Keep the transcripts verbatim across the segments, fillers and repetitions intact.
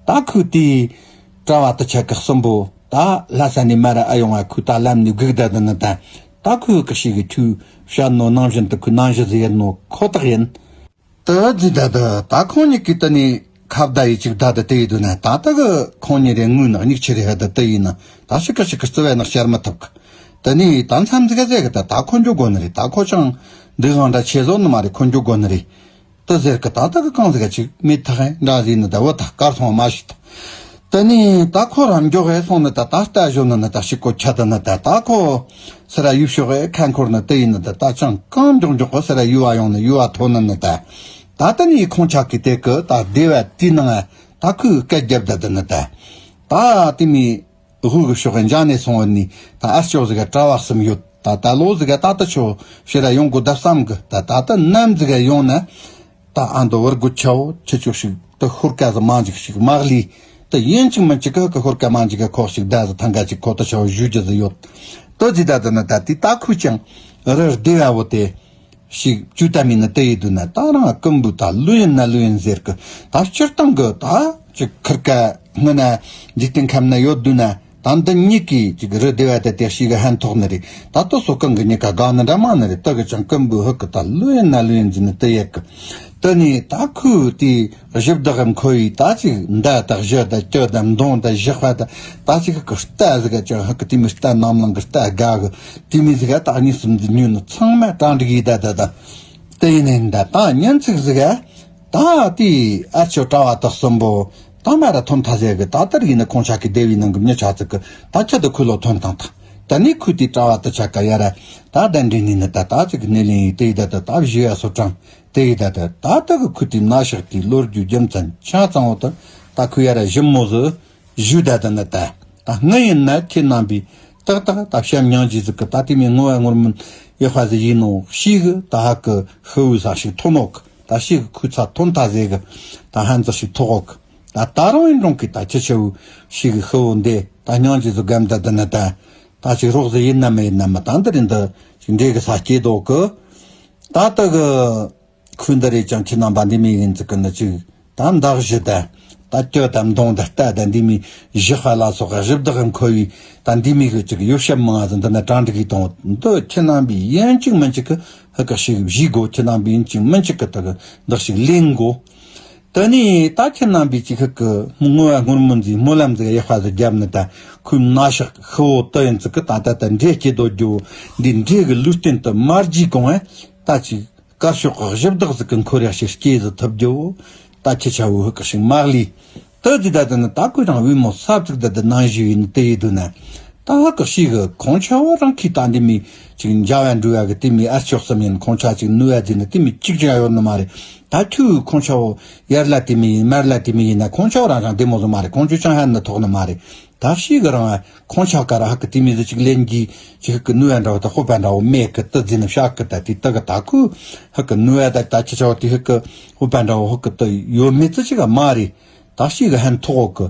ད་ཁོས་དེའི་གྲྭ་བ་དེ་ཆ་གི་གསུམ་པོ་ད་ལྷ་ས་ནས་མར་ར་ཨེ་ཡོང་བ། ཁོས་ད་ལམ་ནས་སྒུག་བསྡད་དེ་ནི་ད། ད་ཁོས་གི་ཞིག་གི་ཁྱོས་བཤད་ནོ་ནང་བཞིན་དུ་ཁོས་ནང་བཞིན་ཟིག་ཡིན་ནོ་ཁོ་ཐག་ཡིན། དེ་ཟིག་ད་དེ་ད་ཁོང་གཉིས་ཀྱིས་དེ་ནས་ཁ་བརྡ་ཡི་ཅིག་བསྡད་དེ་དེ་ཡི་དུས་ན། ད་ད་གི་ཁོང་གཉིས་རེ་དངོས་ནི་མྱིག་ཆུ་རེ་ཧ་དེ་དེ་ཡིན་ན། ད་ཞིག་གི་ཞིག་གི་རྩི་བའི་ནག་བཤད་མི་ཐུབ་གི། དེ་ནས་ད་མཚམས་ཟིག་ག་ཟེར་གི། ད་ད་ཁོ་འགྱོ་དགོ་ནི་རེད། ད་ཁོ་ཅང་འདི་གང་འདྲ་ཆེ་བཟོ་ནི་མ་རེད། ཁོ་འགྱོ་དགོ་ནི་རེད། དེ་ཟེར་གི། ད་ད་གི་གང་ཟིག་ག་ཅིག་མི་ཐག་ཧན་འདྲ་ཟིག་ནི་ད་བུ་ད་དཀར་སོང་བ་མ་ཤི་ད། དེ་ནས་ད་ཁོ་རང་མགྱོགས་ཧེ་སོང་ནི་ད། ད་ལྟ་གཞོན་ནི་ནི་ད་ཞིག་གོ་ཁྱ་ད་ནི་ད། ད་ཁོ་སི་ར་ཡུལ་ཕྱོགས་ཧེ་ཁ་འཁོར་ནི་དེ་ཡིན་ནི་ད། ད་ཅང་གང་མགྱོགས་མགྱོགས་གོ་སི་ར་ཡུལ་བ་ཡོང་ནི་ཡུལ་བ་ཐོན་ནི་ནི་ད། ད་དེ་ནས་ཁོང་ཆ་གི་དེ་གི་ད་སྡེ་བ་དེའི་ནང་ད་ཁོས་སྐད་རྒྱབ་ད་དེ་ནི་ད། ད་དེ་མི་དབུས་གི་ཕྱོགས་ཀྱི་འཇག་ནས་སོང་བ་ནི་ད་ཨ་ཅོ་ཟིག་ག་གྲྭ་བ་གསུམ་ཡོད། ད་ད་ལོ་ཟིག་ག་ད་ད་ཆོ་ཕྱིར་ར་ཡོང་དགོ་ད་བསམ་གི། ད་ད་ད་ནམ་ཟིག་ག་ཡོང་ན་ད་ཨ་མདོ་བར་དགོ་ཆའོ་ཁྱེད་ཆོ་ཞིག་ད་ཤོར་ཀ་ཟིག་མ་འཇིག་ཞིག་མ་ལི། ད་ཡིན་ཅིག་མིན་ཅིག་གི་གི་ཤོར་ཀ་མ་འཇིག་གི་ཁོག་ཞིག་ད་ཟིག་ཐང་ག་ཅིག་ཁོ་ད་ཆའོ་ཞུ་རྒྱུ་ཟིག་ཡོད། ད་ཟིག་ད་ད་ན་ད་དེ་ད་ཁོས་ཀྱང་རི་སྡེ་བ་བོ་དེ། ཞིག་བཅུ་ད་མིན་ན་དེ་ཡི་དུས་ན་ད་རང་ཀུན་པོ་ད་ལོས་ཡིན་ན་ལོས་ཡིན་ཟེར་གི། ད་སྤྱིར་བཏང་གི་ད་ཅིག་ཁིར་ཀ་སྔོན་ན་འཇིག་རྟེན་ཁམས་ན་ཡོད་དུས་ན་ད་འདི་གཉིས་ཀྱིས་ཅིག་རི་སྡེ་བ་དེ་དེ་ཞིག་གི་ཧན་ཐོག་ནི་རེད། ད་ལྟོ་སོ་གང་གི་གཉིས་ཀ་དགའ་ནི་འདྲ་མ་ནི་རེད། ད་གི་ཅང་ཀུན་པོ་ཧུ་གི་ད་ལོས་ཡིན་ན་ལོས་ཡིན་ཟེར་ནི་དེ་ཡེད་གི། དེ་ནས་ད་ཁོས་དེ་གཞི་བདག་གི་མཁོ་བའི་ད་ཅིག་མདའ་དང་གཞུ་དང་གྱི་དང་མདུང་དང་ཞགས་པ་དང་ད་ཅིག་ཧུ་གི་རྟ་ཟིག་ག་ཅང་ཧུ་གི་དེ་མི་རྟ་ནམ་ལངས་གི་རྟ་དགའ་གི། དེ་མི་ཟིག་ག་ད་གཉིས་གསུམ་ཟིག་ཉོས་ནི་ཚང་མ་གྲ་འགྲིག་ཡི་ད་ད་ད། དེ་ཡིན་ནི་ད་ད་ཉིན་ཚིག་ཟིག་ག་ད་དེ་ཨ་ཅོ་གྲྭ་བ་དག་གསུམ་པོ་ད་མ་ར་ཐོན་ཐ་ཟེར་གི། ད་ལྟར་ཡིན་ན་ཁོང་ཆ་གི་སྡེ་བའི་ནང་གི་མྱི་ཆ་ཚིག་གི་ད་ཁྱི་དུ་ཁུ་ལོ་ཐོན་དང་ཐ། ད་ནི་ཁུ་དེ་གྲྭ་བ་དུ་ཆ་ག་ཡ་ར་ད་ད་འདྲི་ནི་ནི་ད་ད་ཅིག་གི་སྣེ་ལེན་ཡི་དེ་ཡི་ད་ད་ད་བཞི་ཡ་སོ་གྲངས་དེ་ཡི་ད་ད་ད་ད་གི་ཁུ་དེ་ན་ཤག་དེ་ལོ་རྒྱུས་རྒྱུ་མཚན་ཆ་ཚང་བོ་ད་ད་ཁུ་ཡ་ར་ཞིམ་མོ་ཟི། ཞུ་ད་ད་ནི་ད། ད་ངི་ཡིན་ན་ཁྱེད་རྣམ་པས་ཏག་ཏག་ད་བཤམ་མྱང་ཇི་ཟིག་གི་ད་དེ་མི་ངོ་བ་ངོར་མིན་ཡོད་ཧ་ཟི་ཡིན་ནོ་ཤི་གི། ད་ཧ་གི་ཧི་བུ་ས་ཞིག་ཐོན་ནོ་གི། ད་ཤི་གི་ཁུ་ཚ་ཐོན་ད་ཟེ་གི། ད་ཧན་ཙི་ཞིག་ཐོག་གི། ད་ད་རང་ཡིན་རུང་གི་ད་ཁྱི་ཆེ་བུ་ཤི་གི་ཧི་བུ་འདི་ད་མྱང་ཇི་ཟིག་གམ་ད་ད་ནི་ད། ད་ཅིག་རོགས་ཟི་ཡིན་ན་མི་ཡིན་ན་མི་ད་འདི་རིན་ད་ཅིག་འདྲེ་གི་ས་སྐྱེ་དོ་གི། ད་ད་གི། ཁོས་འདི་རེད་ཀྱང་ཁྱེད་རྣམ་པ་འདི་མི་ཡིན་ཚིག་གི་ནི་ཅིག་ད་མདའ་གཞུ་ད་ད་གྱི་ད་མདུང་ད་རྟ་ད་འདི་མི་གཞི་ཧ་ལ་སོགས་གཞི་བདག་གི་མཁོ་བའི་ད་འདི་མི་གི་ཅིག་ཡོ་བཤད་མང་ཟིན་འདི་ན་གྲ་འགྲིག་གི་དང་འདི་ཁྱེད་རྣམ་པའི་ཡིན་གཅིག་མིན་གཅིག་གི་ཧི་གི་ཞིག་བཞི་དགོ། ཁྱེད་རྣམ་པའི་ཡིན་གཅིག་མིན་གཅིག་གི་ད་གི་འདི་ཞིག་ལེན་དགོ། ད་ནི་ད་ཁྱེད་རྣམ་པའི་ཅིག་ཧི་གི་སྔོ་བ་སྔོར་མོ་འཛིན་སྨོན་ལམ་ཟིག་ཡག་པ་ཟིག་བརྒྱབ་ནི་ད་ཁོའི་མནའ་ཤག་ཧི་བོ་ད་ཡིན་ཚིག་གི་ད་ད་ད་འདྲེ་སྐྱེ་དོ་རྒྱུ་འདི་འདྲེ་གི་ལུས་རྟེན་དུ་མ་བརྗེས་གོང་ཨེ་ད་ཅིག་དཀར་ཕྱོགས་ཀྱི་གཞི་བདག་ཟིག་གི་འཁོར་ཡག་ཞིག་སྐྱེས་ཟིག་ཐུབ་རྒྱུ། ད་ཁྱི་ཆ་བོ་ཧུ་ཀི་ཞིག་མ་ལུས། ད་ཟི་ད་ད་ནི་ད་ཁོས་རང་བུས་མོ་ས་བཙུགས་ད་ད་ནང་བཞི་ཡིན་དེ་ཡི་དུ་ན། ད་ཧུ་ཀི་ཞིག་གི་ཁོང་ཆ་བོ་རང་ཁྱི་ད་འདི་མི་ཅིག་འཇའ་བ་འགྲུལ་བ་གི་དེ་མི་ཨ་ཅོག་གསུམ་ཡིན། ཁོང་ཆ་ཅིག་ནུ་བ་ཟིན་ནི་དེ་མི་གཅིག་ཅིག་ཡོད་ནི་མ་རེད། ད་ཁྱོད་ཁོང་ཆ་བོ་ཡར་ལ་དེ་མི་ཡིན་མར་ལ་དེ་མི་ཡིན་ན་ཁོང་ཆ་བོ་རང་རང་བདེ་མོ་ཟིག་མ་རེད། ཁོང་ཆོས་ཅང་ཧ་ནི་ཐོག་ནི་མ་རེད། ད་ཤི་གི་རང་ཁོང་ཆ་ག་ར་ཧ་གི་དེ་མི་ཟི་ཅིག་ལེན་གྱི་ཅིག་ཧ་གི་ནུ་བ་འདྲ་བོ་ད་ཧོ་པ་འདྲ་བོ་མེད་གི་ཏི་ཟི་ནི་ཤ་གི་ད་དེ་ཏི་གི་ད་ཁུ་ཧ་གི་ནུ་བ་ད་ད་ཁྱི་ཆ་བོ་དེ་ཧ་གི་ཧོ་པ་འདྲ་བོ་ཧ་གི་ཏི་ཡོད་མེད་ཙི་ཅིག་ག་མ་རེད། ད་ཤི་གི་ཧན་ཐོག་གི་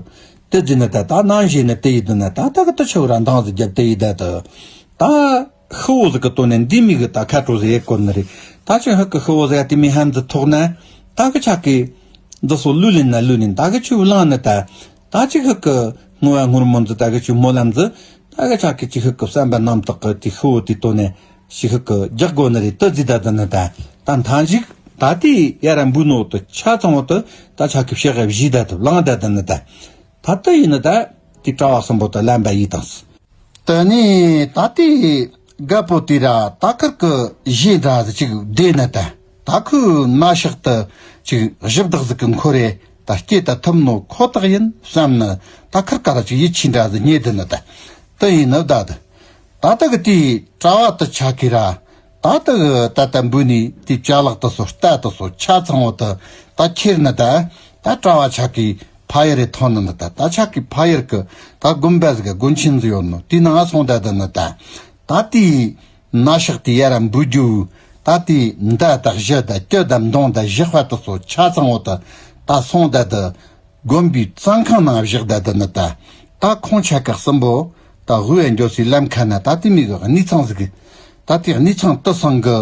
ཏི་ཟི་ནི་ད་ད་ནང་བཞིན་ནི་དེ་ཡི་དུ་ནི་ད་ད་གི་ཏི་ཆ་བོ་ར་འདང་ཟི་རྒྱབ་དེ་ཡི་ད་ད་ད་ཧི་བོ་ཟི་གི་ཏོ་ནི་འདི་མི་གི་ད་ཁ་དྲོ་ཟི་ཡེ་གོ་ནི་རེད། ད་ཅི་ཧ་གི་ཧི་བོ་ཟི་ཡ་དེ་མི་ཧན་ཟི་ཐོག་ན་ད་གི་ཆ་གི་འདི་སོ་ལུ་ལིན་ན་ལུ་ལིན་ད་གི་ཆུ་བླངས་ནི་ད། ད་ཅིག་ཧུ་ཀི་སྔོ་བ་སྔོར་མོ་འཛི་ད་གི་ཆུ་སྨོན་ལམ་འཛི། ད་གི་ཆ་གི་ཅིག་ཧུ་ཀི་བསམ་པ་རྣམ་དག་གི་དེ་ཧུ་བོ་དེ་ཏོ་ནས་ཞིག་ཧུ་ཀི་རྒྱག་དགོ་ནི་རེད། ཏི་ཟི་ད་ད་ནི་ད་ད་མཐའ་ཞིག་ད་དེ་ཡ་ར་འབུ་ནོ་ཏི་ཆ་ཚང་བོ་ཏི་ད་ཆ་གི་ཕྱི་ག་བཞི་ད་ཏི་ལང་ད་ད་ནི་ད་ད་ཏི་ཡིན་ནི་ད་དེ་གྲྭ་བ་གསུམ་པོ་ཏི་ལམ་པ་ཡི་དང་སི། དེ་ནས་ད་ལྟའི་རྒད་པོ་དེ་ར་ད་ཁིར་གི་གཞས་འདྲ་ཟིག་ཅིག་བསྡད་ནི་ད། ད་ཁོའི་མནའ་ཤག་ཏུ་ཅིག་གཞི་བདག་ཟིག་གི་འཁོར་རེ་ད་སྐྱེས་ད་ཐུབ་ནོ་ཁོ་ཐག་ཡིན་བསམ་ནི་ད་ཁིར་ག་ར་ཅིག་ཡིད་ཆེས་འདྲ་ཟིག་རྙེད་དེ་ནི་ད། དེ་ཡིན་ནི་ད་ད་ད་ལྟ་གི་དེའི་གྲྭ་བ་དུ་ཆ་གི་ར། ད་ལྟ་གི་ད་ལྟ་འབུ་ནི་དེའི་ཅ་ལག་དུ་སོ་རྟ་དུ་སོ་ཆ་ཚང་བོ་དུ་ད་ཁྱེར་ནི་ད། ད་གྲྭ་བ་ཆ་གི་ཕ་ཡུལ་རེ་ཐོན་ནི་ད། ད་ཆ་གི་ཕ་ཡུལ་གི་ད་དགོན་པ་ཟིག་གི་དགོན་ཆེན་ཟིག་ཡོད་ནོ་དེའི་ནང་སོང་ད་ད་ནི་ད། ད་དེའི་མནའ་ཤག་དེ་ཡ་ར་འབུ་རྒྱུ་ད་དེའི་མདའ་དང་གཞུ་དང་གྱི་དང་མདུང་དང་གཞི་དཔའ་དུ་སོ་ཆ་ཚང་བོ་དུ་ད་སོང་ད་དུ། དགོན་པའི་བཙོན་ཁང་ནང་བཞག་ད་དུ་ནི་ད། ད་ཁོང་ཆ་ག་གསུམ་པོ་ད་དབུས་འགྱོ་སའི་ལམ་ཁ་ན་ད་དེ་མི་གི་གནས་ཚང་ཟིག་གི། ད་དེ་གནས་ཚང་དུ་སང་གི་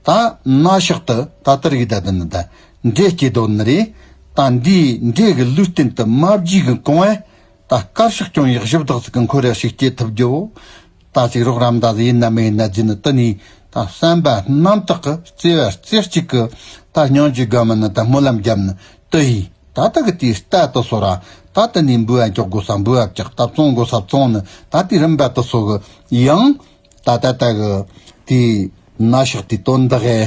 ད་མནའ་ཤག་ཏུ་ད་དར་གི་ད་དུ་ནི་ད་འདྲེ་སྐྱེ་དོ་ནི་རེད། ད་འདིའི་འདྲེ་གི་ལུས་སྟེང་དུ་མ་བརྗེད་གི་གོང་བས། ད་དཀར་ཕྱོགས་སྐྱོང་བའི་གཞི་བདག་ཟིག་གི་འཁོར་ར་ཞིག་སྐྱེ་ཐུབ་རྒྱུ། ད་ཅིག་རོགས་རམ་ད་ཟིག་ཡིན་ན་མི་ཡིན་ན་བརྫིས་ནི་དེ་ནས་ད་བསམ་པ་རྣམ་དག་གི་བརྩེ་བ་རྩེ་གཅིག་གི་ད་སྙིང་རྗེ་དགའ་མི་ནི་ད་སྨོན་ལམ་བརྒྱབ་ནི་དེ་ཡིན། ད་ལྟ་གི་དེའི་རྟ་དེ་སོ་ར་ད་དེ་ནས་འབུལ་བ་འཇོག་དགོས་ས་འབུལ་བ་བཅག་ད་བཙོང་དགོས་ས་བཙོང་ནི་ད་དེའི་རིམ་པ་དེ་སོ་གི་ཡང་། ད་ད་ལྟ་གི་དེའི་ན་ཞག་དེའི་དོན་དག་གི་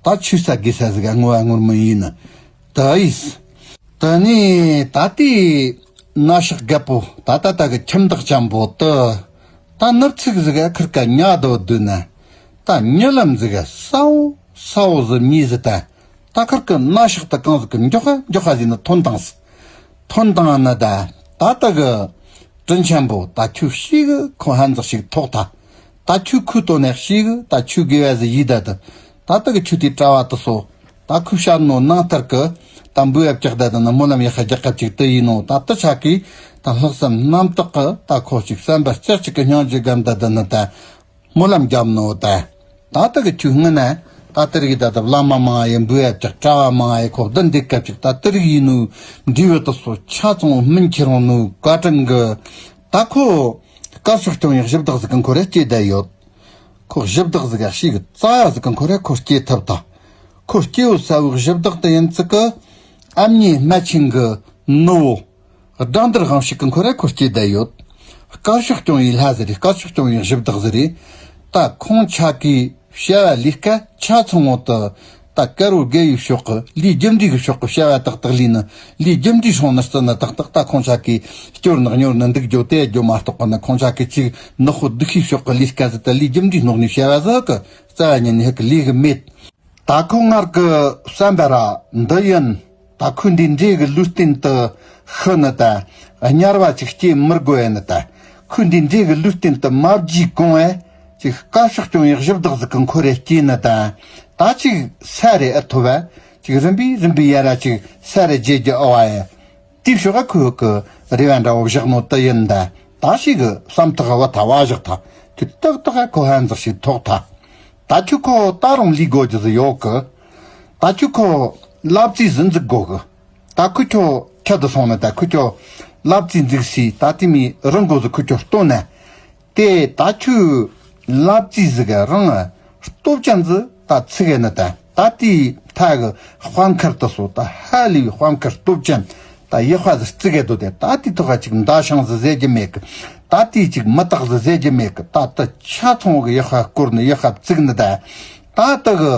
ད་ཆུད་ཟ་དགོས་ས་ཟིག་བསྔོ་བ་བསྔོར་མི་ཡིན་ནི་དེ་ཡིན། དེ་ནས་ད་ལྟའི་ན་ཞག་རྒད་པོ་ད་ད་ལྟ་གི་ཁྱིམ་བདག་ཅན་པོ་དེ་ད་ནུབ་ཚིགས་ཟིག་ག་ཁིར་ཀ་ཉལ་དོ་བསྡད་ན། ད་རྨི་ལམ་ཟིག་ག་གསལ་བོ་གསལ་བོ་ཟིག་རྨིས་ཟིག་ད། ད་ཁིར་ཀ་ན་ཞག་ད་གང་ཟིག་གི་མགྱོགས་ཁ་མགྱོགས་ཁ་ཟིག་ནི་ཐོན་བཏང་ཟིག་ཐོན་བཏང་ན་ད་ད་ལྟ་གི་དྲིན་ཆེན་པོ་ད་ཁྱོད་ཤི་གི་ཁོ་ཧན་ཟིག་ཞིག་ཐོག་ད། ད་ཁྱོད་ཁུ་དོ་ནས་ཤི་གི་ད་ཁྱོད་དགེ་བ་ཟིག་ཡིས་ད་ད། ད་ལྟ་གི་ཁྱོད་དེ་གྲྭ་བ་དེ་སོ། ད་ཁོས་བཤད་ནོ་ནང་ལྟར་གི་ད་འབུལ་བ་བཅག་ད་ད་ནི་སྨོན་ལམ་ཡག་ཤ་རྒྱག་སྐབས་ཅིག་དེ་ཡིན་ནོ། ད་དེ་ཆ་གི་ད་ལྷག་བསམ་རྣམ་དག་གི་ད་ཁོ་ཅིག་བསམ་པ་རྩེ་གཅིག་གི་སྙིང་རྗེ་སྒམ་ད་ད་ནི་ད་སྨོན་ལམ་བརྒྱབ་ནོ་ད། ད་ལྟ་གི་ཁྱོད་སྔོན་ན་ད་དེ་རིགས་ད་ད་བླ་མ་མང་ཡི་འབུལ་བ་བཅག་གྲྭ་བ་མང་ཡི་ཁོ་བདུན་འདི་སྐབས་ཅིག་ད་དེ་རིགས་ཡིན་ནོ། འབྲས་བུ་དེ་སོ་ཆ་ཚང་སྨིན་ཁྱེར་རུང་ནོ་བཀའ་དྲིན་གི་ད་ཁོ། དཀར་ཕྱོགས་སྐྱོང་བའི་གཞི་བདག་ཟིག་གི་འཁོར་ར་སྐྱེས་བསྡད་ཡོད། ཁོ་གཞི་བདག་ཟིག་ག་ཤི་གི་རྩ་བ་ཟིག་གི་འཁོར་ར་ཁོ་སྐྱེས་ཐུབ་ད། ཁོ་སྐྱེས་བོ་ས་བོའི་གཞི་བདག་དེ་ཡིན་ཙི་གི། ཨ་མྱེས་སྨན་ཆེན་གི་ནུ་བོ། སྦྲང་དར་དབང་ཕྱུག་གི་འཁོར་ར་ཁོ་སྐྱེས་བསྡད་ཡོད། དཀར་ཕྱོགས་སྐྱོང་བའི་ལྷ་ཟིག་རེད། དཀར་ཕྱོགས་སྐྱོང་བའི་གཞི་བདག་ཟིག་རེད། ད་ཁོང་ཆ་གི་བྱ་བ་ལས་ཀ་ཆ་ཚང་བོ་དེ། ད་དཀར་བོ་དགེ་བའི་ཕྱོགས་ཀྱི་ལས་རྒྱུ་འབྲས་ཀྱི་ཕྱོགས་ཀྱི་བྱ་བ་ཏག་ཏག་ལས་ནི་ལས་རྒྱུ་འབྲས་སྲུང་ནི་བརྩི་ནི་ཏག་ཏག་ད་ཁོང་ཅག་གིས་སྐྱོར་ནི་གཉོར་ནི་འདུག་རྒྱུ་དེ་རྒྱུ་མ་གཏོགས་པ་ནི་ཁོང་ཅག་གིས་ཅིག་ནག་པོ་སྡུག་ཤོས་ཕྱོགས་ཀྱི་ལས་ཀ་ཟིག་ད་ལས་རྒྱུ་འབྲས་སྣོག་ནི་བྱ་བ་ཟིག་གི་རྩ་བ་ཉིད་ནས་ཧིག་གི་ལས་གི་མེད། ད་ཁོ་ངར་གི་བསམ་པ་ར་འདི་ཡིན། ད་ཁོས་འདི་འདྲའི་གི་ལུས་རྟེན་དུ་ཤི་ནི་ད་དམྱལ་བ་ཅིག་སྐྱེ་མི་དགོས་ཡ་ནི་ད་ཁོས་འདི་འདྲའི་གི་ལུས་རྟེན་དུ་མ་བརྗེད་གོང་བས་ཅིག་དཀར་ཕྱོགས་སྐྱོང་བའི་གཞི་བདག་ཟིག་གི་འཁོར་རེ་སྐྱེས་ནི་ད་ད་ཅིག་ས་རེ་ཨ་ཐོབ་བ་ཅིག་རིམ་པས་རིམ་པས་ཡ་ར་ཅིག་ས་རེ་བརྗེ་རྒྱུ་ཨ་བ་ཡ། དེའི་ཕྱོགས་ཁོས་གི་རེ་བ་འདྲ་བོ་བཞག་ནོ་དེ་ཡིན་ད། ད་ཞིག་གི་བསམ་ཐག་བ་ཐ་བ་བཞག་ཐ། ཁྱོད་ཏག་ཏག་ཁོ་ཧན་ཟིག་ཞིག་ཐོག་ཐ། ད་ཁྱོད་ཁོ་ད་རུང་ལས་དགོས་རྒྱུ་ཟིག་ཡོད་གི། ད་ཁྱོད་ཁོ་ལབ་རྩེ་ཟིག་འཛུགས་དགོས་གི། ད་ཁོ་ཁྱོད་ཁྱད་དུ་སོང་ན་ད་ཁོ་ཁྱོད་ལབ་རྩེ་འཛུགས་སི་ད་དེ་མི་རང་དགོས་ཟིག་ཁོ་ཁྱོད་སྟོན་ན། དེ་ད་ཁྱོད་ལབ་རྩེ་ཟིག་ག་རང་སྟོབས་ཅན་ཟིག་ད་ཚིག་གི་ནི་ད། ད་དེའི་ཐད་གི་དཔལ་མཁར་དུ་སོ་ད་ཧ་ལས་པའི་དཔལ་མཁར་སྟོབས་ཅན་ད་ཡག་པ་ཟིག་བརྩི་གི་འདུག་དེ། ད་དེའི་ཐོག་ག་ཅིག་མདའ་ཤིང་ཟིག་ཟེར་རྒྱུ་མེད་གི། ད་དེའི་ཅིག་མི་རྟག་ཟིག་ཟེར་རྒྱུ་མེད་གི། ད་དེ་ཆ་ཚང་གི་ཡག་པ་བསྐོར་ནི་ཡག་པ་བརྩིགས་ནི་ད། ད་དེ་གི་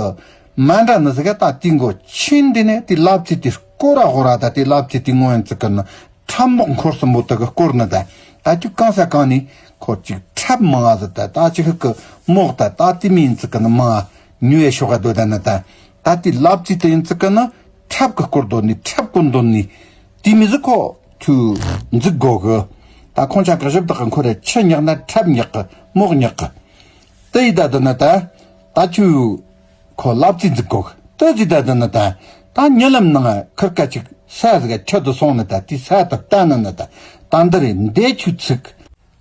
མ་འདྲ་ནི་ཟིག་ག་ད་དེའི་མགོ་ཆེན་འདི་ནས་དེ་ལབ་རྩེ་དེ་སྐོར་ར་ཧོ་ར་ད་དེ་ལབ་རྩེ་དེ་སྔོན་བརྩིགས་གི་ནི། ཁྲབ་མོག་འཁོར་གསུམ་པོ་དེ་གི་བསྐོར་ནི་ད། ད་ཁྱོད་གང་ས་གང་ནས་ཁོ་ཅིག་ཁྲབ་མང་ང་ཟིག་ད། ད་ཅིག་ཧིག་གི་མོག་ད་ད་དེ་མིན་ཟིག་གི་ནི་མང་ང་ཉུལ་བའི་ཤོག་ག་སྡོད་ད་ནི་ད། ད་དེ་ལབ་རྩེ་དེ་ཡིན་ཟིག་གི་ནི་ཁྲབ་གི་བསྐོར་སྡོད་ནི་ཁྲབ་བསྐོར་སྡོད་ནི་དེ་མི་ཟིག་ཁོ་ཁྱོད་འཛུགས་དགོས་གི། ད་ཁོང་ཅག་གི་གཞི་བདག་གི་འཁོར་ར་ཆུ་ཉག་ན་ཁྲབ་ཉག་གི་མོག་ཉག་གི། དེ་ཡི་ད་དེ་ནི་ད། ད་ཁྱོད་ཁོ་ལབ་རྩེ་འཛུགས་དགོས་གི། དེ་ཟིག་ད་དེ་ནི་ད། ད་རྨི་ལམ་ནང་ཁིར་ཀ་ཅིག་ས་ཟིག་ག་ཁྱད་དུ་སོང་ནི་ད། དེ་ས་ད་ལྟ་ནི་ནི་ད། ད་འདི་རེད་འདི་ཁྱོད་ཚིག་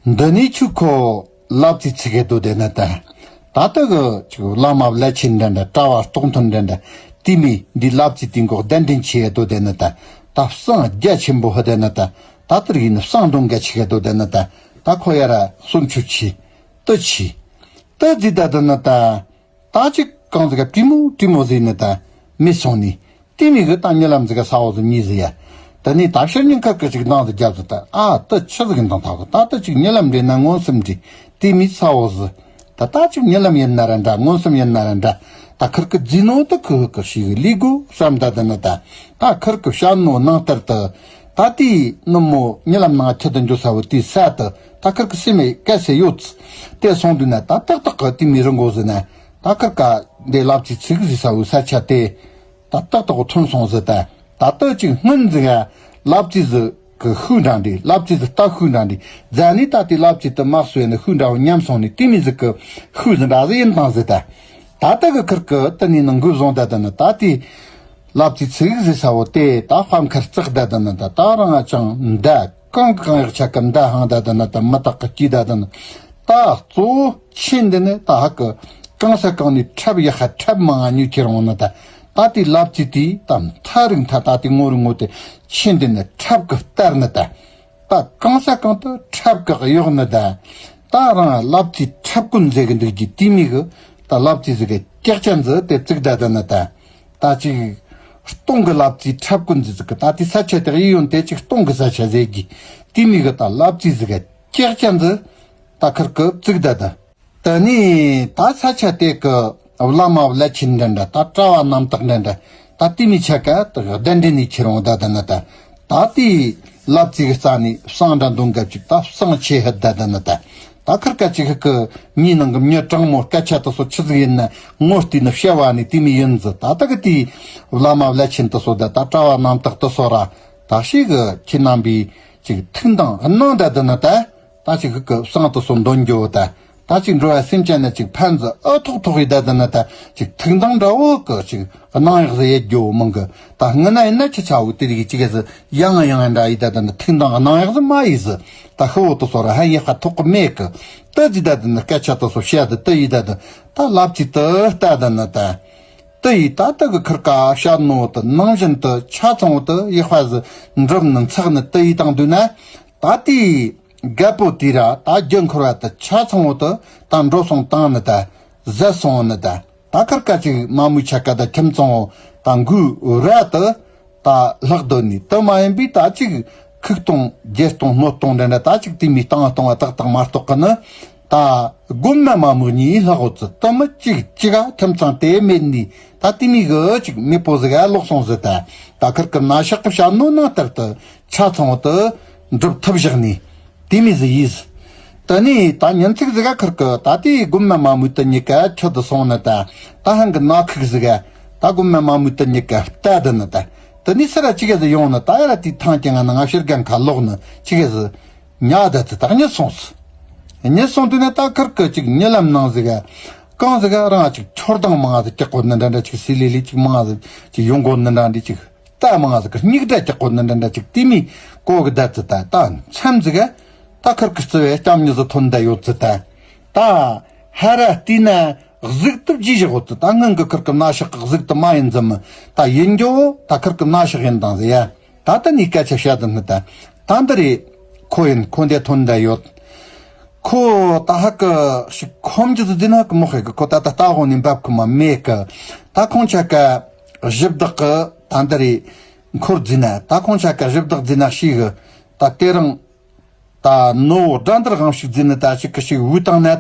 འདི་ནས་ཁྱོད་ཁོ་ལབ་རྩེ་ཚིག་གི་དོ་དེ་ནི་ད། ད་ལྟ་གི་ཅིག་བླ་མ་བླ་ཆེན་འདྲ་འདྲ་གྲྭ་བ་རྟོགས་ཐོན་འདྲ་འདྲ་དེ་མི་འདི་ལབ་རྩེ་དེ་མགོ་གདན་འདྲེན་བྱེད་དོ་དེ་ནི་ད། ད་བསང་རྒྱ་ཆེན་པོ་ཧི་དེ་ནི་ད། ད་དེ་རིགས་ནི་བསང་གདོང་ག་ཆེ་གི་དོ་དེ་ནི་ད། ད་ཁོ་ཡ་ར་གསུང་ཆོས་ཆེ། ཏི་ཆེ། ཏི་ཟིག་ད་དེ་ནི་ད། ད་ཅིག་གང་ཟིག་ག་དྲི་མོ་དྲི་མོ་ཟིག་ནི་ད་མི་སོང་ནི། དེ་མི་གི་ད་རྨི་ལམ་ཟིག་ག་ས་འོག་ཟིག་མྱི་ཟིག་ཡ། ད་ནི་ད་ཕྱིར་ཉིན་ཁ་གི་ཅིག་འདང་ཟིག་རྒྱབ་ཟིག་ད། ཨ་ད་ཆི་ཟིག་གི་འདང་ཐག་གི། ད་ད་ཅིག་རྨི་ལམ་རེད་ན་མངོན་སུམ་རེད། དེ་མི་ས་འོག་ཟིག་ད་ད་ཅིག་རྨི་ལམ་ཡིན་ན་ར་འདྲ་མངོན་སུམ་ཡིན་ན་ར་འདྲ། ད་ཁིར་གི་རྫི་ནོ་ད་ཁི་ཧི་གི་ཤི་གི་ལི་གུ་བསམ་ད་ད་ནི་ད། ད་ཁིར་གི་བཤད་ནོ་ནང་ལྟར་ད། ད་དེའི་ནུབ་མོ་རྨི་ལམ་ནང་ཁྱི་ད་འཇུ་ས་བོ་དེའི་ས་ད། ད་ཁིར་གི་སེམས་མེད་སྐད་སེ་ཡོད་ཚི། དེ་སོང་དུས་ན་ད་ཏག་ཏག་གི་དེ་མི་རི་མགོ་ཟིག་ན། ད་ཁིར་ཀ་འདི་ལབ་རྩེ་ཚིག་ཟིག་ས་བོའི་ས་ཆ་དེ། ད་ཏག་ཏག་གི་ཐོན་སོང་ཟིག་ད། ད་ལྟ་ཅིག་སྔོན་ཟིག་ཡ་ལབ་རྩེ་ཟིག་གི་ཤུགས་འདྲ་འདི་ལབ་རྩེ་ཟིག་ལྟ་ཤུགས་འདྲ་འདི་རྫ་ནི་ད་དེ་ལབ་རྩེ་དུ་མ་སོས་ནི་ཤུགས་འདྲ་བོ་ཉམས་སོང་ནི་དེ་མི་ཟིག་གི་ཤུགས་ཟིག་འདྲ་ཟིག་ཡིན་དང་ཟིག་ད། ད་ལྟ་གི་ཁིར་གི་ད་ནི་ནང་འགུལ་བཟུང་ད་ད་ནི་ད་དེ། ལབ་རྩེ་ཚིག་ཟེར་ས་བོ་དེ་ད་དཔལ་མཁར་བརྩེགས་ད་ད་ནི་ད་ད་རང་ང་ཅང་མདའ་གང་གི་གང་ཡག་ཆ་གི་མདའ་འཕང་ད་ད་ནི་ད་མི་དག་གི་སྐྱིད་ད་ད་ནི་ད་གཙོ་བོ་ཆེན་འདི་ནི་ད་ཧ་གི་གང་ས་གང་ནས་ཁྲབ་ཡག་ཧ་ཁྲབ་མང་ང་ཉུལ་ཁྱེར་འོང་ནི་ད། ད་དེའི་ལབ་ཙེ་དེ་ད་མཐའ་རིག་མཐའ་ད་དེ་ངོ་རུ་ངོ་དེ་ཆེན་འདི་ནི་ཁྲབ་གི་སྟར་ནི་ད། ད་གང་ས་གང་དུ་ཁྲབ་གི་གཡོག་ནི་ད། ད་རང་ལབ་ཙེ་ཁྲབ་ཀུན་ཟེར་གི་འདུག་གི་དེ་མི་གི་ད་ལབ་ཙེ་ཟིག་གི་ཀྱག་ཅན་ཟིག་དེ་བཙུགས་ད་ད་ནི་ད། ད་ཅིག་སྟོང་གི་ལབ་ཙེ་ཁྲབ་ཀུན་ཟིག་གི་ད་དེ་ས་ཆ་དེ་གཡས་གཡོན་དེ་ཅིག་སྟོང་གི་ས་ཆ་ཟེར་གི་དེ་མི་གི་ད་ལབ་ཙེ་ཟིག་གི་ཀྱག་ཅན་ཟིག་ད་ཁིར་གི་བཙུགས་ད་ད། དེ་ནས་ད་ས་ཆ་དེ་གི་བླ་མ་བླ་ཆེན་འདྲ་འདྲ་ད་གྲྭ་བ་རྣམ་དག་འདྲ་འདྲ་ད་དེ་མི་ཆ་ག་ད་གདན་འདྲེན་ནས་ཁྱེར་འོང་ད་ད་ན་ད། ད་དེ་ལབ་ཙེ་གི་རྩ་ནས་བསང་འདྲ་འདོན་སྐབས་ཅིག་ད་བསང་ཆེ་ཧད་ད་ད་ན་ད། ད་ཁིར་ཀ་ཅིག་ཧི་གི་མྱི་ནང་གི་མྱི་དྲང་མོ་སྐད་ཆ་དེ་ཚོ་ཆི་ཟིག་ཡིན་ན་ངོ་བལྟས་ནས་བཤད་བ་ནི་དེ་མི་ཡིན་ཟི། ད་ད་གི་དེ་བླ་མ་བླ་ཆེན་དེ་ཚོ་ད་ད་གྲྭ་བ་རྣམ་དག་དེ་ཚོ་ར་ད་ཤི་གི་ཁྱེད་རྣམ་པའི་ཅིག་ཐུགས་འདང་གནང་ད་ད་ན་ད། ད་ཅིག་ཧི་གི་བསང་དུ་སོ་འདོན་རྒྱུ་ད། ད་ཅིག་འགྲོ་བ་སེམས་ཅན་ན་ཅིག་ཕན་ཟི་ཨ་ཐོག་ཐོག་ཡི་ད་ད་ན་ད་ཅིག་ཐུགས་འདང་འདྲ་བོ་གི་ཅིག་གནང་ཡག་ཟི་ཡེད་རྒྱུ་མང་གི། ད་སྔ་ན་ཡིན་ན་ཆི་ཆ་བོ་དེ་རིགས་ཅིག་གི་ཟི་ཡང་ཡང་འདྲ་ཡི་ད་ད་ན་ཐུགས་འདང་གནང་ཡག་ཟི་མ་ཡི་ཟི། ད་ཧི་བོ་དུ་སོ་ར་ཧན་ཡི་ཧ་ཐོག་གི་མེད་གི། ད་ཟི་ད་ད་ན་སྐད་ཆ་དུ་སོ་བཤད་ད་ད་ཡི་ད་ད་ད་ལབ་ཙེ་ད་ད་ད་ན་ད། ད་ཡི་ད་ད་གི་ཁིར་ཀ་བཤད་ནོ་ད་ནང་བཞིན་དུ་ཆ་ཚང་བོ་ད་ཡི་ཧ་ཟི་འགྲུབ་ནི་འཚག་ནི་ད་ཡི་དང་དུས་ན། ད་དེ་རྒད་པོ་དེ་ར་ད་རྒྱུ་འཁོར་བ་ད་ཆ་ཚང་བོ་ད་ད་འགྲོ་སོང་བཏང་ནི་ད་ཟད་སོང་ནི་ད། ད་ཁར་ཀ་ཅིག་མ་མོའི་ཆ་ཀ་ད་ཁྱིམ་ཚང་བོ་ད་འགུལ་ར་ད་ད་ལྷག་སྡོད་ནི་ད་མ་ཡིན་པའི་ད་ཅིག་ཁུག་སྟོང་རྒྱལ་སྟོང་སྣོད་སྟོང་འདྲ་འདྲ་ད་ཅིག་དེ་མི་བཏང་བ་གཏོང་བ་ཏག་ཏག་མ་གཏོགས་ཀི་ནི། ད་དགོན་མ་མ་མོ་གཉིས་ལྷག་འོ་ཙི་ད་མི་གཅིག་གཅིག་ག་ཁྱིམ་ཚང་དེ་མེད་ནི་ད་དེ་མི་གི་ཅིག་མེད་པོ་ཟིག་ག་ལོག་སོང་ཟི་ད། ད་ཁར་ཀི་ན་ཤག་གི་བཤད་ནོ་ནང་ལྟར་ད་ཆ་ཚང་བོ་ད་འགྲུབ་ཐུབ་བཞག་ནི། དེ་མི་ཟི་ཡིས། ད་ནི་ད་ཉིན་ཚིག་ཟི་ག་ཁར་ཀི་ད་དེ་དགོན་མ་མ་མོའི་ད་ཉི་ཀ་ཁྱོད་ད་སོང་ནི་ད། ད་ཧང་གི་ན་ཁུག་ཟི་ག་ད་དགོན་མ་མ་མོའི་ད་ཉི་ཀ་ལྟ་ད་ནི་ད། ད་ནི་སི་ར་ཅི་ག་ཟི་ཡོང་ནི་ད་ཡ་ར་དེ་ཐང་ཀྱང་ང་ན་ང་ཕྱིར་གན་ཁ་ལོག་ནི་ཅི་ག་ཟི། ཉ་ད་ཙི་ད་གཉིད་སོང་སི། གཉིད་སོང་དུས་ན་ད་ཁར་ཀི་ཅིག་གཉིད་ལམ་ནང་ཟི་ག་གང་ཟི་ག་རང་ཅིག་འཆོར་ལྡང་མང་ང་ཟི་ཀྱག་གོ་ནི་འདྲ་འདྲ་ཅིག་སི་ལི་ལི་ཅིག་མང་ང་ཟི་ཅིག་ཡོང་གོ་ནི་འདྲ་འདྲ་ཅིག་ལྟ་མང་ང་ཟི་ཀི་སྙིགས་འདྲ་ཀྱག་གོ་ནི་འདྲ་འདྲ་ཅིག་དེ་མི་གོ་གི་ད་ཙི་ད་ད་མཚམས་ཟི་ག་ད་ཁར་ཀི་རྩི་བའི་སྐྱམ་ཉི་ཟི་ཐོན་ད་ཡོད་ཙི་ད། ད་ཧ་ར་བལྟས་ན་གཟུགས་དུ་བརྗིད་བཞག་གོ་ཙི་ད་སྔོན་གི་ཁར་ཀི་ན་ཤག་གི་གཟུགས་དུ་མ་ཡིན་ཙམ་ད་ཡིན་རྒྱུ་ད་ཁར་ཀི་ན་ཤག་ཡིན་དང་ཟི་ཡ། ད་ལྟ་ནས་སྐད་ཆ་བཤད་དུ་མི་ད། ད་འདི་རེད། ཁོ་ཡིན་ཁོ་འདས་ཐོན་བསྡད་ཡོད། ཁོ་ད་ཧ་ཀི་ཞིག་ཁོམ་གྱི་ཟི་ན་ཧ་ཀི་མོ་ཧེ་གི་ཁོ་ད་ལྟ་ལྟ་དབང་ནས་འབབ་ཁུ་མ་མེད་གི། ད་ཁོང་ཆ་ཀ་གཞི་བདག་གི་ད་འདི་རེད། འཁོར་རྫི་ན་ད་ཁོང་ཆ་ཀ་གཞི་བདག་རྫི་ན་ཤི་གི། ད་དེ་རིང་ད་ནོ་དགྲ་འདར་དབང་ཞིག་རྫི་ན་ད་ཞིག་གི་ཞིག་བུ་བཏང་ན་ད།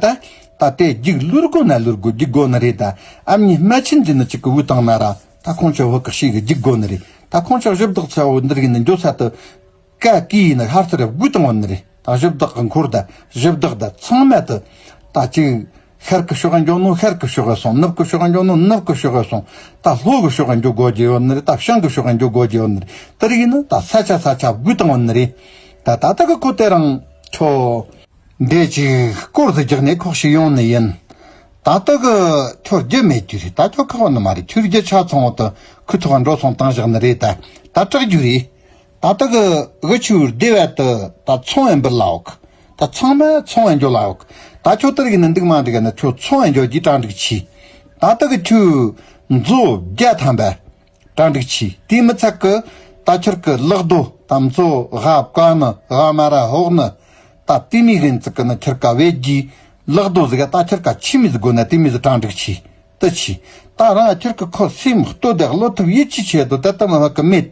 ད་དེ་རྒྱུག་ལུར་དགོ་ན་ལུར་དགོ་རྒྱུག་དགོ་ནི་རེད་ད། ཨ་མྱེས་སྨད་ཆེན་རྫི་ན་ཅིག་གི་བུ་བཏང་ན་ར་ད་ཁོང་ཆ་བུ་གི་ཤི་གི་རྒྱུག་དགོ་ནི་རེད། ད་ཁོང་ཆ་གཞི་བདག་ཚ་བོ་འདིར་གི་ནི་འགྱོ་ས་དུ། ཀ་ཀི་ཡིན་ན་ཧར་ཐུར་དགུ་བཏང་བ་ནི་རེད། ད་གཞི་བདག་གི་འཁོར་ད་གཞི་བདག་ད་ཚང་མ་དུ། ད་ཅིག་ཤར་གི་ཕྱོགས་འགྱོ་ནོ་ཤར་གི་ཕྱོགས་སོང་། ནུབ་གི་ཕྱོགས་འགྱོ་ནོ་ནུབ་གི་ཕྱོགས་སོང་། ད་ལྷོ་གི་ཕྱོགས་འགྱོ་དགོ་རྒྱུ་ཡོད་ནི་རེད། ད་བྱང་གི་ཕྱོགས་འགྱོ་དགོ་རྒྱུ་ཡོད་ནི་རེད། དེ་རིགས་ནི་ད་ས་ཆ་ས་ཆ་དགུ་བཏང་བ་ནི་རེད། ད་ད་ལྟ་གི་ཁོ་དེ་རང་ཁྱོ། འདས་ཅིག་སྐོར་ཟིག་རྒྱག་ནས་ཁོག་ཞིག་ཡོང་ནི་ཡིན། ད་ལྟ་གི་ཁྱོད་རྒྱུ་མེད་རྒྱུ་རེད། ད་ཁྱོད་ཁག་པོ་ནི་མ་རེད། ཁྱོད་རྒྱུ་ཆ་ཚང་བོ་དུ་ཁུ་ཐོག་འགྲོ་སོང་བཏང་བཞག་ནི་རེད། ད་ད་སྐྲག་རྒྱུ་རེད། ད་ལྟ་གི་གི་ཆུ་བདེ་བ་དུ་ད་ཚོང་ཨེ་འབུལ་ལ་འོག་ད་ཚང་མ་ཚོང་ཨེ་འཇོ་ལ་འོག་ད་ཁྱོད་ལྟར་གི་ནི་འདུག་མ་འདུག་གི་ནི་ཁྱོད་ཚོང་ཨེ་འཇོ་རྒྱུ་གྲ་འགྲིག་ཆེ། ད་ལྟ་གི་ཁྱོད་མཛོ་བརྒྱ་ཐམ་པ། གྲ་སྒྲིག་ཆེ། དེ་མི་ཚད་ཀི་ད་ཁྱེར་ཀི་ལག་རྡོ་དང་མཛོ་ག་བཀའ་ནི་ག་མ་ར་ཧོག་ནི། ད་དེ་མི་གིན་ཙི་ཀི་ནི་ཁྱེར་ཀ་བེད་ཀྱི་ལག་རྡོ་ཟིག་ག་ད་ཁྱེར་ཀ་ཆི་མི་ཟིག་དགོ་ན་དེ་མི་ཟིག་གྲ་སྒྲིག་ཆེ། ཏི་ཆེ། ད་རང་ཁྱེར་ཀི་ཁོ་སེམས་ལྟོ་དེ་བློ་ཐུབ་ཡིད་ཆེས་ཆེ་དོ་ད་ད་མ་ཧ་ཀི་མེད།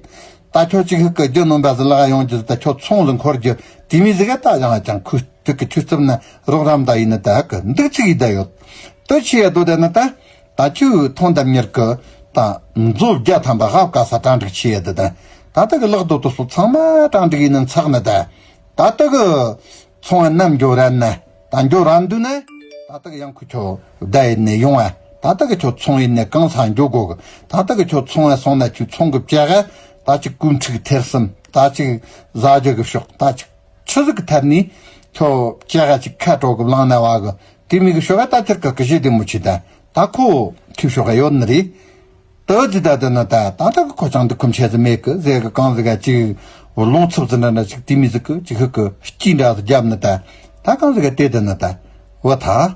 ད་ཁྱོད་ཅིག་ཧི་ཀི་རྒྱུ་ནོམ་པ་ཟིག་ལག་ཡོང་རྒྱུ་ད་ཁྱོད་ཚོང་ཟིག་འཁོར་རྒྱུ་དེ་མི་ཟིག་ག་ད་ཡང་ཅང་ཁུ་ཏི་ཀི་ཆུ་རྩིབ་ན་རོགས་རམ་ད་ཡིན་ནི་ད་ཧ་ཀི་འདུག་ཚིག་ཡིན་ད་ཡོད། ཏི་ཆེ་ཡ་དོ་ད་ནི་ད། ད་ཁྱོད་ཐོང་དམ་མྱུར་གི་ད་མཛོ་བརྒྱ་ཐམ་པ་ཧབ་ཀ་ས་གྲ་སྒྲིག་ཆེ་ཡ་དེ་དང་། ད་ལྟ་གི་ལག་རྡོ་དུ་སོ་ཚང་མ་གྲ་སྒྲིག་ཡིན་ན་ཚགས་ནི་ད། ད་ལྟ་གི་ཚོང་བ་ནམ་འགྱོ་རན་ན་ད་འགྱོ་རན་དུས་ན། ད་ལྟ་གི་ཡང་ཁུ་ཁྱོ་བདའ་ཡིན་ནས་ཡོང་བ། ད་ལྟ་གི་ཁྱོད་ཚོང་ཡིན་ནས་གང་ས་འགྱོ་དགོ་གི། ད་ལྟ་གི་ཁྱོད་ཚོང་བ་སོང་ན་ཁྱོད་ཚོང་གི་བྱ་ག་ད་ཅིག་ཀུན་ཁྲིག་ཐེར་གསུམ་ད་ཅིག་ཟ་རྒྱུ་གི་ཤོག་ད་ཅིག་ཆི་ཟིག་གི་ཐད་ནས་ཁྱོད་བྱ་ག་ཅིག་ཁ་དྲོ་གི་བླངས་ན་བ་གི་དེ་མི་གི་ཤོག་ག་ད་ཁྱེར་ཀ་གི་ཞེ་དེ་མོ་ཆི་ད། ད་ཁོ་ཁྱོད་ཤོག་ག་ཡོད་ནི་རེད། ད་ཅི་ད་དེ་ན་ད་ད་ད་གི་ཁོ་ཅང་དུ་ཁུམ་ཆེ་ཟི་མེད་གི་ཟེ་གི་གང་ཟི་ག་ཅིག་རླུང་འཚུབ་ཟི་འདྲ་འདྲ་ཅིག་དེ་མི་ཟི་གི་ཅིག་ཧི་གི་སྐྱིད་འདྲ་ཟི་རྒྱབ་ནི་ད། ད་གང་ཟི་ག་དེ་དེ་ན་ད་བ་ད།